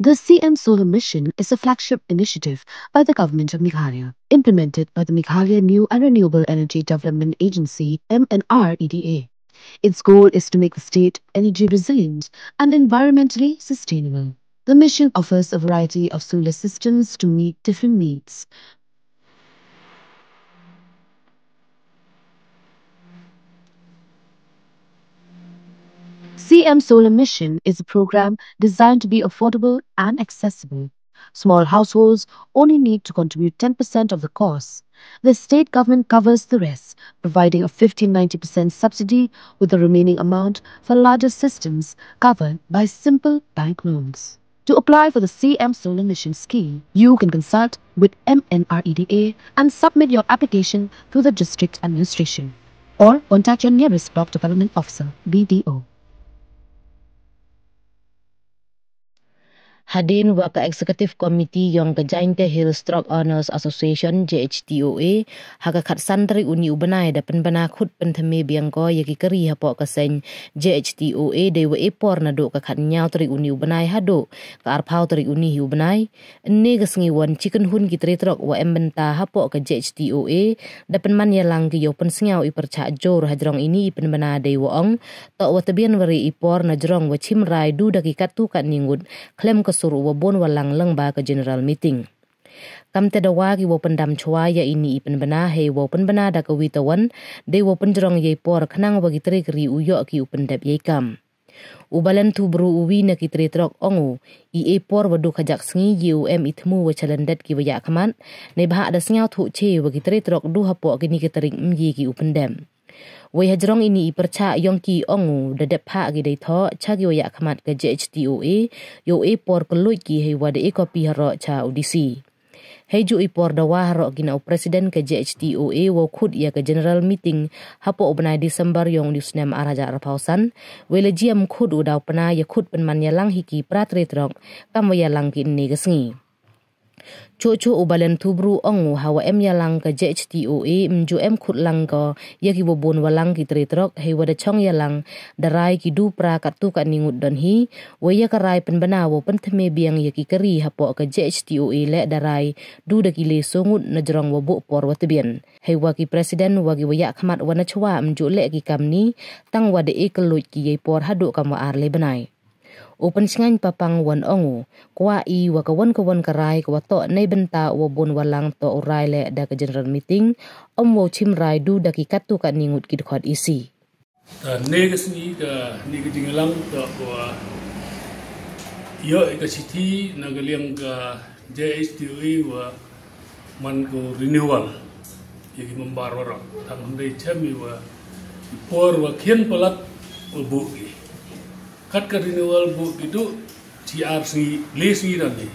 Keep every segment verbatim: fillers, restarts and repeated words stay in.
The C M Solar Mission is a flagship initiative by the Government of Meghalaya, implemented by the Meghalaya New and Renewable Energy Development Agency, M N R E D A. Its goal is to make the state energy resilient and environmentally sustainable. The mission offers a variety of solar systems to meet different needs. C M Solar Mission is a program designed to be affordable and accessible. Small households only need to contribute ten percent of the cost. The state government covers the rest, providing a fifty ninety percent subsidy, with the remaining amount for larger systems covered by simple bank loans. To apply for the C M Solar Mission scheme, you can consult with M N R E D A and submit your application through the district administration, or contact your nearest block development officer, B D O. Hadien wa ka Executive Committee yong ka Jaintia Hills Truck Owners Association, J H T O A, ha ka khatsan tarik uni u bnai da pynbna khut pynthymme biang ko ya ki kari hapoh ka seng J H T O A dei wa e por naduh ka khatñiaw tarik uni u bnai haduh ka arphaw tarik uni hi u bnai. Ynne ka sngi wan chi kynhun ki tre truck wa em bynta hapoh ka J H T O A da pynman yalang ki yow pynsñiaw i pyrchah jur hajrong ini i pynbna dei wa ong toh wa tbian wari i por najrong wa chim rai du da ki kattu katni ngut khlem ka sur u wa bun walang lyngba ka general meeting. Kamte dawa ki wow pyndam chwa ya ini i pynbna hei wow pynbna da ka wi tawan dei wow pynjrong yei por khnang wa ki tre kari u yoh ki u pyndep yei kam. U Balen Thubru u wi na ki tre truck ong u, i e por wa du khajak sngi ye u em i thmu wa chalendet ki wa yakhmat, neibhah da sngiaw thuh che wa ki tre truck du hapoh kini ki tarik mye ki u pyndep. Wei hajrong ini i pyrchah yong ki ong u da dep phah ki dei thoh cha ki wa yakhmat ka J H T O A yow e por kylluid ki hei wa da e copy haroh cha u D C. Hei ju i por dawa haroh ki na u President ka J H T O A wow khut ya ka General Meeting hapoh u bnai December yong u snem arhajar arphaw san, wei la jiam khut u daw pna ya khut pynman yalang hi ki pra tre truck kam wa yalang ki ynne ka sngi. Chuh chuh u Balen Thubru ong u hawa em yalang ka J H T O A mju em khut lang ko ya ki wa bun walang ki tre truck hei wa da chong yalang da rai ki du pra kattu katni ngut don hi, wei ya ka rai pynbna wow pynthymme biang ya ki kari hapoh ka J H T O A le da rai du da ki le so ngut najrong wa buh por wa tbian. Hei wa ki President wa ki wa yakhmat wa nachwa mju le ki kam ni tang wa da e kylluid ki yei por haduh kam wa ar le bnai. U Pynsngain Papang wan ong u, kwah i wa ka wan ka wan ka rai ka wa toh neibynta wa bun walang toh u rai le da ka General Meeting, om wow chim rai du da ki kattu katni ngut ki dkhot isi. Ka ne ka sngi ka ne ka jingyalang toh wa yoh i ka chithi na ka liang ka J H T O A wa man ko renewal ya ki member waroh. Tang hynrei chem i wa i por wa khian palat wa buh ki. Kat ka renewal buh ki du chi ar sngi, le sngi dan ni.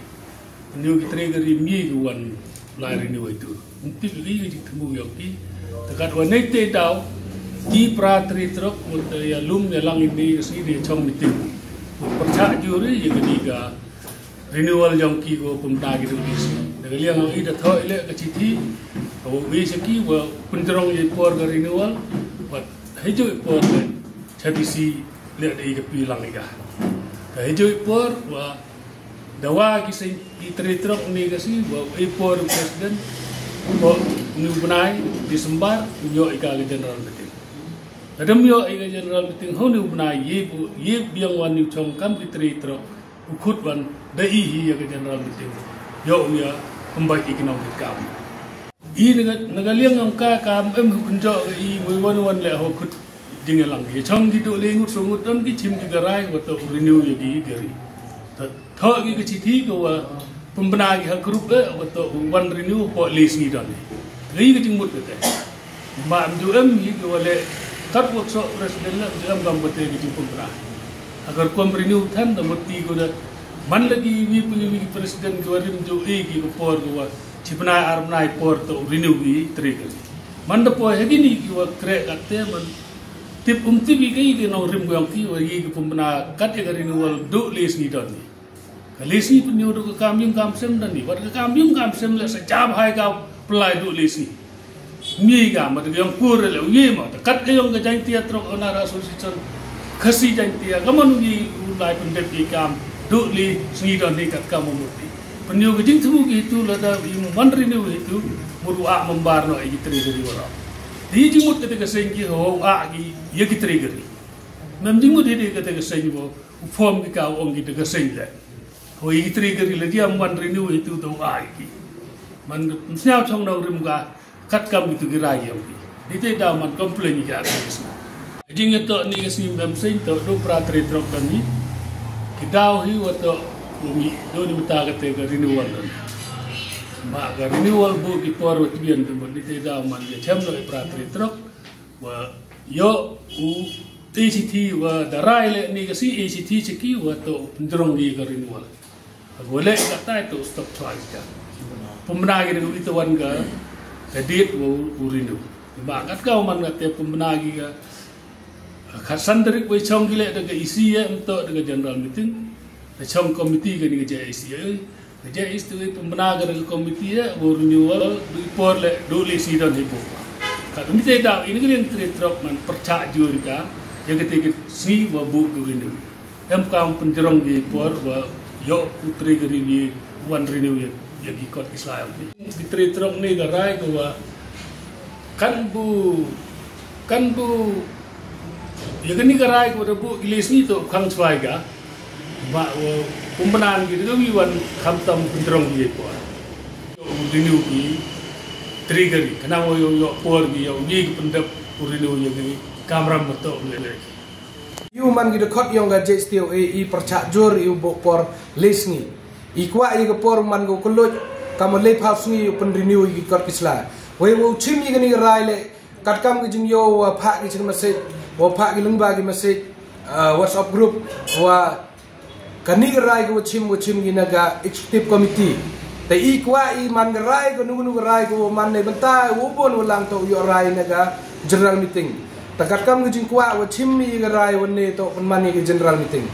Renew ki tre ka ri mi ki wan lai renew itu. Nti ki ki ki thmu yong ki. Te kat wa nei te daw ki pra tre truck mut ya lum ya lang ini ka sngi de chong meeting. Mut pyrchah juri ya ka ni ka renewal yong ki ko pynta ki du D C. Da ka liang i da thoh i le ka chithi. Ka wa wi sa ki wa pynjrong i por ka renewal. Wat hei ju i por le cha D C le da i ka pi lang i ka. Ka hei ju i por wa dawa ki sa i tre truck ni ka si wa i por President ko ni u bnai December nyo i ka ka General Meeting. Adam yoh i ka General Meeting ho ni u bnai ye bu ye biang wan ni u chong kam ki tre truck. U khut wan da i hi ya ka General Meeting. Yoh u ya pynbait i ki nongkit kam. I na ka, na ka liang yong ka kam em hu pynjoh ka i mui wan wan le ho khut jingyalang. Ya chong ki du le ngut so ngut don ki chim ki ka rai wa toh renew ya ki kari. Ta thoh ki ka chithi ka wa pynbna ki ha group e wa toh wan renew po le sngi don. Ngi ka jingmut ka te. Ma mju em hi ka wa le kat workshop President le mju em kam ka te ka jingpynbna. Agar kom renew than da mut ti ko da man lagi wi wi wi President ka wa rim ju e ki ka por ka wa chi bnai ar bnai por toh renew ki tre ka. Man da poi ha ki ni ki wa kre kat te man tip um tip i ka i ka nongrim ka yong ki wa i ka pynbna kat ya ka renewal du le sngi don ni. Ka le sngi pynyoh du ka kam yung kam sem don ni. Wat ka kam yung kam sem le sa jab hai ka pynlai du le sngi. Ngi ka ma da ka yong kur le u ye ma da kat ka yong ka Jaintia Truck Owner Association. Khasi Jaintia ka man u ye u lai pyndep ye kam. Dooh le sngi don hi katkam u mut i. Pynyoo ka jingthmu ki hitu lada i man renew hitu, mut u ah member noh ya ki tre kari waroh. Te i jingmut kata ka seng ki ho u ah ki ya ki tre kari. Mem jingmut hi de kata ka seng bo, u form ki ka u ong ki da ka seng le. Ho ya ki tre kari lada i man renew hitu da u ah ki. Man sñiaw chong nong rim ka, katkam kitu ki rai yong ki. Ni te daw man complain ki ar ki sna. Jingtoh ni ka sngi mem seng toh dooh para tre truck don hi. Ki daw hi wa toh u mi dooh ni mynta kate ka renewal don. Ma ka renewal booh ki por wa tbian tu ni te daw man ya chem noh i para tre truck. Wa yoh u A C T wa da rai le ni ka sngi A C T cha ki wa toh pynjrong ki ka renewal. Wa le katai toh stop chwa ki ka. Pynbna ki da ka wi tawan ka, ka date wa u renew. Ba kat ka man kate pynbna ki ka. Khatsan tarik wa chong ki le da ka E C ya, em toh da ka general meeting. Da chong committee ka ni ka J I C ya. Ka J I C tu pynbna ka da ka committee ya, wa u renewal, du i por le, dooh le sngi don hi booh. Ka committee daw, ini ka liang tre truck man pyrchah jur ka, ya kate ka sngi wa booh ka renew. Em kam pynjrong ki por wa yoh u tre kari wi wan renew ya, ya ki kot ki sla. Ki tre truck ni ka rai ko wa kan bu, kan bu, ya kani ka rai ko da booh ki le sngi toh khang chwa ki ka. Ba wa pynbna ki da ka wi wan khamtam pynjrong ki por. Yoh u renew ki tre kari, khnang wa yoh, yoh por ki, yoh ki pyndep u renew ya ki kamram wa toh le. Yow man ki da khot yong ka J S T O A i pyrchah jur i u booh por le sngi. I kwah i ka por man ko kylluid, kam le phaw sngi u pynrenew i ki kot ki sla. Wei wow chim i kani ka rai le, katkam ki jingyoh wa phah ki ching message, wa phah ki lyngba ki message, ah, WhatsApp group, wa kani ka rai ko wa chim, wa chim ki na ka executive committee. Te i kwah i man ka rai ko, nu nu ka rai ko wa man ne bynta, wa bon wa lang toh yoh rai na ka general meeting. Ta katkam ki jingkwah wa chim i ka rai wa ne toh pynman i ka general meeting.